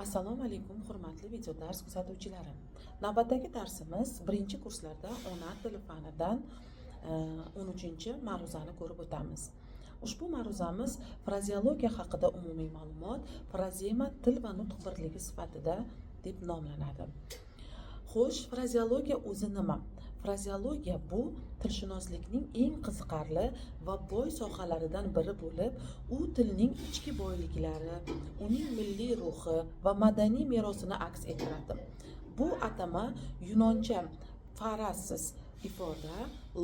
Assalomu alaykum, hurmatli video dars kuzatuvchilari. Navbatdagi darsimiz birinchi kurslarda ona tili fanidan 13-ma'ruzani ko'rib o'tamiz. Ushbu ma'ruzamiz "Frazeologiya haqida umumiy ma'lumot. Frazema til va nutq birligi sifatida" deb nomlanadi. Xo'sh, frazeologiya o'zi nima? Frazeologiya bu tilshunoslikning eng qiziqarli va boy sohalaridan biri bo'lib, u tilning ichki boyliklari, uning milliy ruhi va madaniy merosini aks ettiradi. Bu atama yunoncha phrasis ifoda,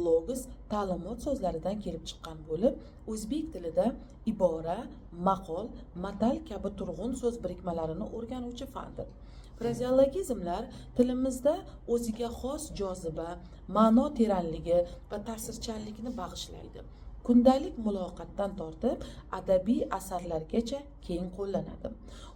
logos ta'limot so'zlaridan kelib chiqqan bo'lib, o'zbek tilida ibora, maqol, matal kabi turg'un so'z birikmalarini o'rganuvchi fandir. Frazeologizmlar tilimizda o'ziga xos joziba, ma'no teranligi va ta'sirchanlikni bag'ishlaydi. Kundalik muloqotdan tortib adabiy asarlargacha keng qo'llanadi.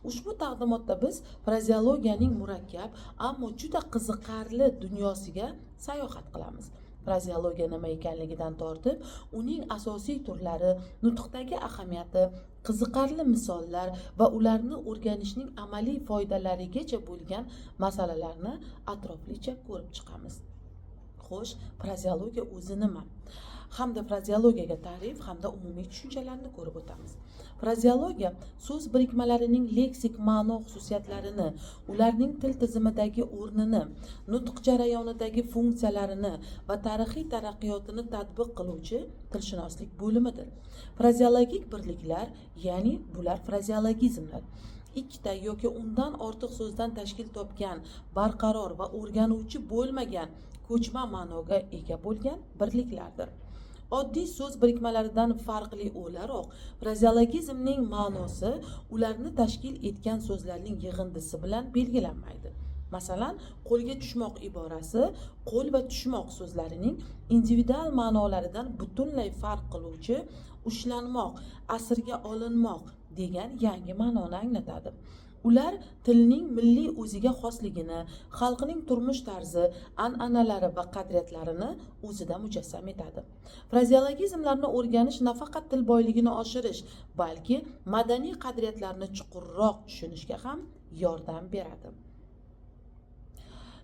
Ushbu taqdimotda biz frazeologiyaning murakkab, ammo juda qiziqarli dunyosiga sayohat qilamiz. Frazeologiya nima ekanligidan tortib, uning asosiy turlari, nutqdagi ahamiyati, qiziqarli misollar va ularni o'rganishning amaliy foydalarigacha bo'lgan masalalarni atroflicha ko'rib chiqamiz. Xo'sh, frazeologiya o'zi nima? Hamda frazeologiyaga ta'rif hamda umumiy tushunchalarni ko'rib o'tamiz. Frazeologiya so'z birikmalarining leksik ma'no xususiyatlarini, ularning til tizimidagi o'rnini, nutq jarayonidagi funksiyalarini va tarixiy taraqqiyotini tadbiq qiluvchi tilshunoslik bo'limidir. Frazeologik birliklar, ya'ni bular frazeologizmlar, ikkita yoki undan ortiq so'zdan tashkil topgan, barqaror va o'rganuvchi bo'lmagan ko'chma ma'noga ega bo'lgan birliklardir. Oddiy so'z birikmalaridan farqli o'laroq, frazeologizmning ma'nosi ularni tashkil etgan so'zlarning yig'indisi bilan belgilanmaydi. Masalan, "qo'lga tushmoq" iborasi "qo'l" va "tushmoq" so'zlarining individual ma'nolaridan butunlay farq qiluvchi ushlanmoq, asirga olinmoq degan yangi ma'noni anglatadi. Ular tilning milliy o'ziga xosligini, xalqning turmush tarzi, an'analari va qadriyatlarini o'zida mujassam etadi. Frazeologizmlarni o'rganish nafaqat til boyligini oshirish, balki madaniy qadriyatlarni chuqurroq tushunishga ham yordam beradi.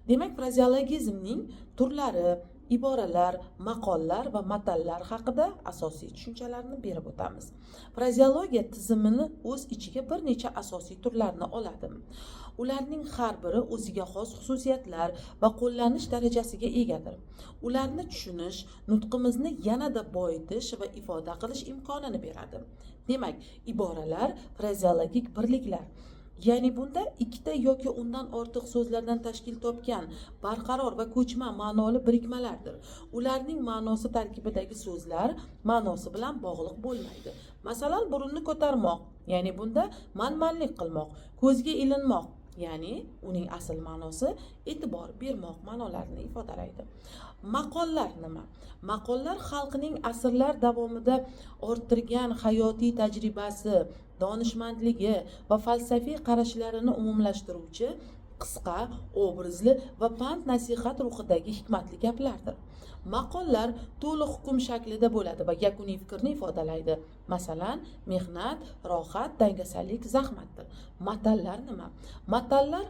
Demak, frazeologizmning turlari, iboralar, maqollar va matallar haqida asosiy tushunchalarni berib o'tamiz. Frazeologiya tizimini o'z ichiga bir necha asosiy turlarni oladi. Ularning har biri o'ziga xos xususiyatlar va qo'llanish darajasiga egadir. Ularni tushunish nutqimizni yanada boyitish va ifoda qilish imkonini beradi. Demak, iboralar frazeologik birliklar. Ya'ni bunda ikkita yoki undan ortiq so'zlardan tashkil topgan barqaror va ko'chma ma'noli birikmalardir. Ularning ma'nosi tarkibidagi so'zlar ma'nosi bilan bog'liq bo'lmaydi. Masalan, burunni ko'tarmoq, ya'ni bunda manmanlik qilmoq, ko'zga ilinmoq, ya'ni uning asl ma'nosi e'tibor bermoq ma'nolarini ifodalaydi. Maqollar nima? Maqollar xalqning asrlar davomida orttirgan hayotiy tajribasi, donishmandligi va falsafiy qarashlarini umumlashtiruvchi qisqa, obrazli va pand nasihat ruhidagi hikmatli gaplardir. Maqollar to'liq hukm shaklida bo'ladi va yakuniy fikrni ifodalaydi. Masalan, mehnat rohat, dangasalik zahmatdir. Matallar nima? Matallar,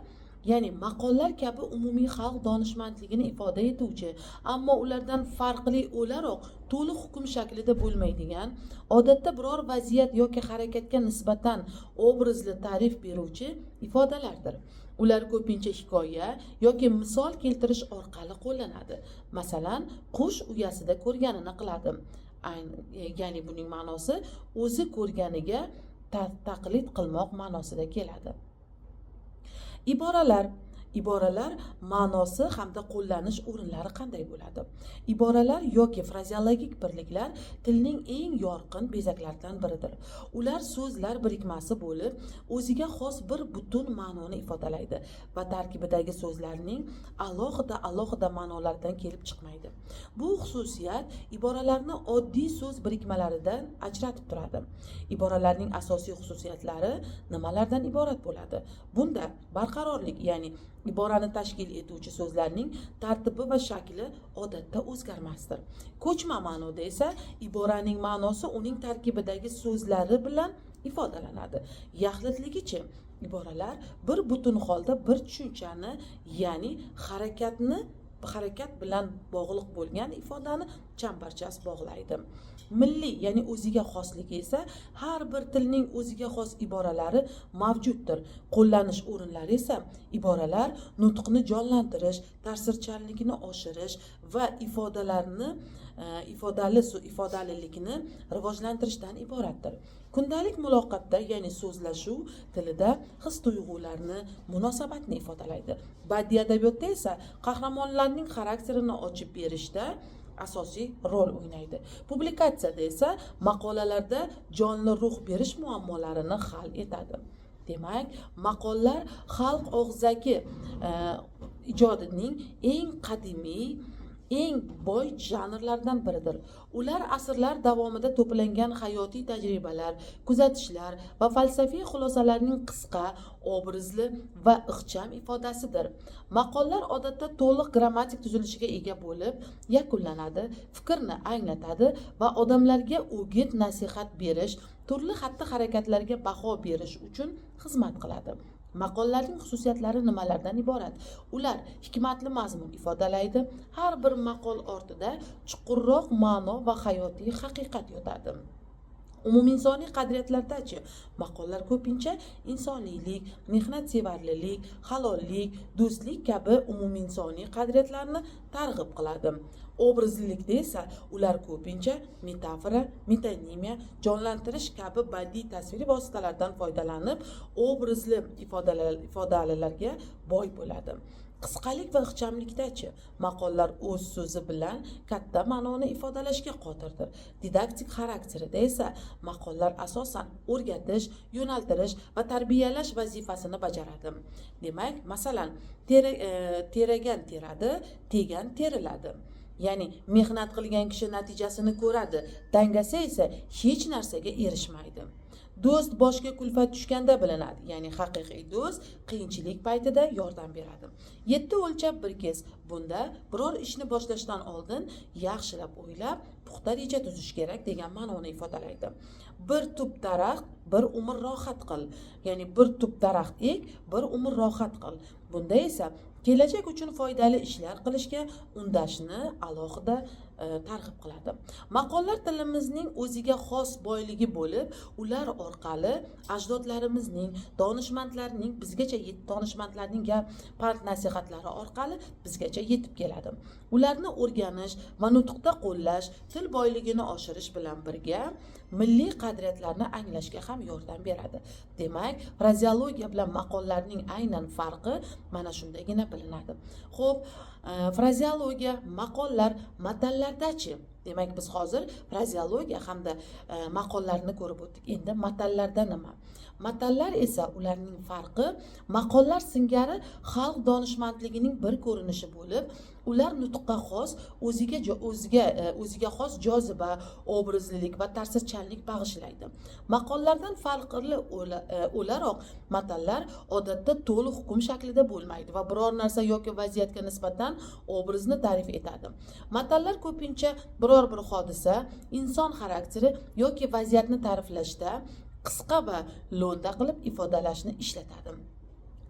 ya'ni maqollar kabi umumiy xalq donishmandligini ifoda etuvchi, ammo ulardan farqli o'laroq to'liq hukm shaklida bo'lmaydigan, odatda biror vaziyat yoki harakatga nisbatan obrazli ta'rif beruvchi ifodalardir. Ular ko'pincha hikoya yoki misol keltirish orqali qo'llanadi. Masalan, qush uyasida ko'rganini qiladi. Ya'ni buning ma'nosi o'zi ko'rganiga taqlid qilmoq ma'nosida keladi. Iboralar. Iboralar ma'nosi hamda qo'llanish o'rinlari qanday bo'ladi? Iboralar yoki frazeologik birliklar tilning eng yorqin bezaklaridan biridir. Ular so'zlar birikmasi bo'lib, o'ziga xos bir butun ma'noni ifodalaydi va tarkibidagi so'zlarning alohida alohida ma'nolaridan kelib chiqmaydi. Bu xususiyat iboralarni oddiy so'z birikmalaridan ajratib turadi. Iboralarning asosiy xususiyatlari nimalardan iborat bo'ladi? Bunda barqarorlik, ya'ni iborani tashkil etuvchi so'zlarning tartibi va shakli odatda o'zgarmasdir. Ko'chma ma'noda esa iboraning ma'nosi uning tarkibidagi so'zlari bilan ifodalanadi. Yaxlitligichi? Iboralar bir butun holda bir tushunchani, ya'ni harakatni, harakat bilan bog'liq bo'lgan ifodani chambarchas bog'laydi. Milliy, ya'ni o'ziga xosligi esa har bir tilning o'ziga xos iboralari mavjuddir. Qo'llanish o'rinlari esa iboralar nutqni jonlantirish, ta'sirchanligini oshirish va ifodalarni ifodalilikni rivojlantirishdan iboratdir. Kundalik muloqotda, ya'ni so'zlashuv tilida his tuyg'ularni, munosabatni ifodalaydi. Badiiy adabiyotda esa qahramonlarning xarakterini ochib berishda asosiy rol o'ynaydi. Publikatsiyada esa maqolalarda jonli ruh berish muammolarini hal etadi. Demak, maqollar xalq og'zaki ijodining eng qadimiy, eng boy janrlaridan biridir. Ular asrlar davomida to'plangan hayotiy tajribalar, kuzatishlar va falsafiy xulosalarning qisqa, obrazli va ixcham ifodasidir. Maqollar odatda to'liq grammatik tuzilishiga ega bo'lib yakunlanadi, fikrni anglatadi va odamlarga o'git nasihat berish, turli xatti harakatlarga baho berish uchun xizmat qiladi. Maqollarning xususiyatlari nimalardan iborat? Ular hikmatli mazmun ifodalaydi. Har bir maqol ortida chuqurroq ma'no va hayotiy haqiqat yotadi. Umuminsoniy qadriyatlardachi? Maqollar ko'pincha insoniylik, mehnatsevarlilik, halollik, do'stlik kabi umuminsoniy qadriyatlarni targ'ib qiladi. Obrazlilikda esa ular ko'pincha metafora, metonimiya, jonlantirish kabi badiiy tasviriy vositalardan foydalanib, obrazli ifodalarga boy bo'ladi. Qisqalik va ixchamlikdachi? Maqollar o'z so'zi bilan katta ma'noni ifodalashga qodirdir. Didaktik xarakterida esa maqollar asosan o'rgatish, yo'naltirish va tarbiyalash vazifasini bajaradi. Demak, masalan, teragan teradi, tegan teriladi, ya'ni mehnat qilgan kishi natijasini ko'radi, dangasa esa hech narsaga erishmaydi. Do'st boshga kulfat tushganda bilinadi, ya'ni haqiqiy do'st qiyinchilik paytida yordam beradi. Yetti o'lchab bir kes. Bunda biror ishni boshlashdan oldin yaxshilab o'ylab, puxta reja tuzish kerak degan ma'noni ifodalaydi. Bir tup daraxt, bir umr rohat qil, ya'ni bir tup daraxt ek, bir umr rohat qil. Bunda esa kelajak uchun foydali ishlar qilishga undashni alohida targ'ib qiladi. Maqollar tilimizning o'ziga xos boyligi bo'lib, ular orqali ajdodlarimizning, donishmandlarning bizgacha donishmandlarning gap, pand nasihatlari orqali bizgacha yetib keladi. Ularni o'rganish va nutqda qo'llash til boyligini oshirish bilan birga milliy qadriyatlarni anglashga ham yordam beradi. Demak, frazeologiya bilan maqollarning aynan farqi mana shundagina bilinadi. Xo'p, frazeologiya, maqollar, matallardachi? Demak, biz hozir frazeologiya hamda maqollarni ko'rib o'tdik. Endi matallarda nima? Matallar esa, ularning farqi maqollar singari xalq donishmandligining bir ko'rinishi bo'lib, ular nutqqa xos o'ziga xos joziba, obrazlilik va ta'sirchanlik bag'ishlaydi. Maqollardan farqli o'laroq matallar odatda to'liq hukm shaklida bo'lmaydi va biror narsa yoki vaziyatga nisbatan obrazni ta'rif etadi. Matallar ko'pincha biror bir hodisa, inson xarakteri yoki vaziyatni ta'riflashda qisqa va lo'nda qilib ifodalashni ishlatadi.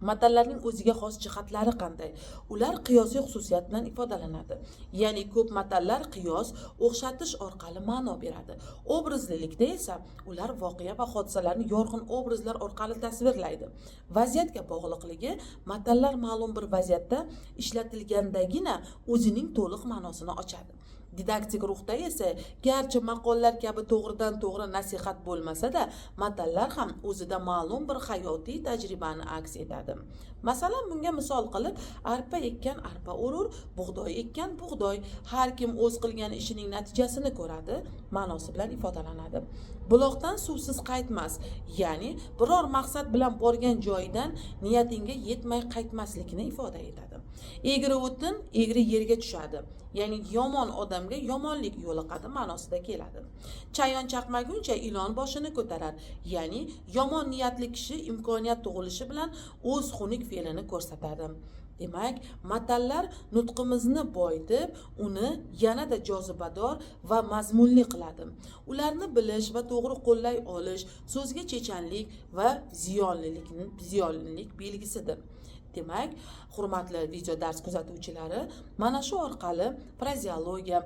Matallarning o'ziga xos jihatlari qanday? Ular qiyosiy xususiyat bilan ifodalanadi, ya'ni ko'p matallar qiyos, o'xshatish orqali ma'no beradi. Obrazlilikda esa ular voqea va hodisalarni yorqin obrazlar orqali tasvirlaydi. Vaziyatga bog'liqligi: matallar ma'lum bir vaziyatda ishlatilgandagina o'zining to'liq ma'nosini ochadi. Didaktik ruhda esa, garchi maqollar kabi to'g'ridan to'g'ri nasihat bo'lmasa-da, matallar ham o'zida ma'lum bir hayotiy tajribani aks etadi. Masalan, bunga misol qilib, arpa ekkan arpa o'rur, bug'doy ekkan bug'doy, har kim o'z qilgan ishining natijasini ko'radi ma'nosi bilan ifodalanadi. Buloqdan suvsiz qaytmas, ya'ni biror maqsad bilan borgan joyidan niyatingga yetmay qaytmaslikni ifoda etadi. Egri o'tin egri yerga tushadi. Ya'ni yomon odamga yomonlik yo'liqadi ma'nosida keladi. Chayon chaqmaguncha ilon boshini ko'tarar. Ya'ni yomon niyatli kishi imkoniyat tug'ilishi bilan o'z xunuk fe'lini ko'rsatadi. Demak, matallar nutqimizni boyitib, uni yanada jozibador va mazmunli qiladi. Ularni bilish va to'g'ri qo'llay olish so'zga chechanlik va ziyolilik belgisidir. Demak, hurmatli video dars kuzatuvchilari, mana shu orqali frazeologiya,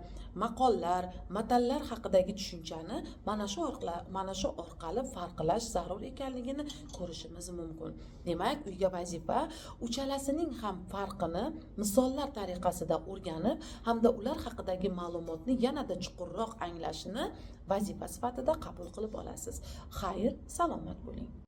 maqollar, matallar haqidagi tushunchani mana shu orqali farqlash zarur ekanligini ko'rishimiz mumkin. Demak, uyga vazifa: uchalasining ham farqini misollar tariqasida o'rganib hamda ular haqidagi ma'lumotni yanada chuqurroq anglashni vazifa sifatida qabul qilib olasiz. Xayr, salomat bo'ling.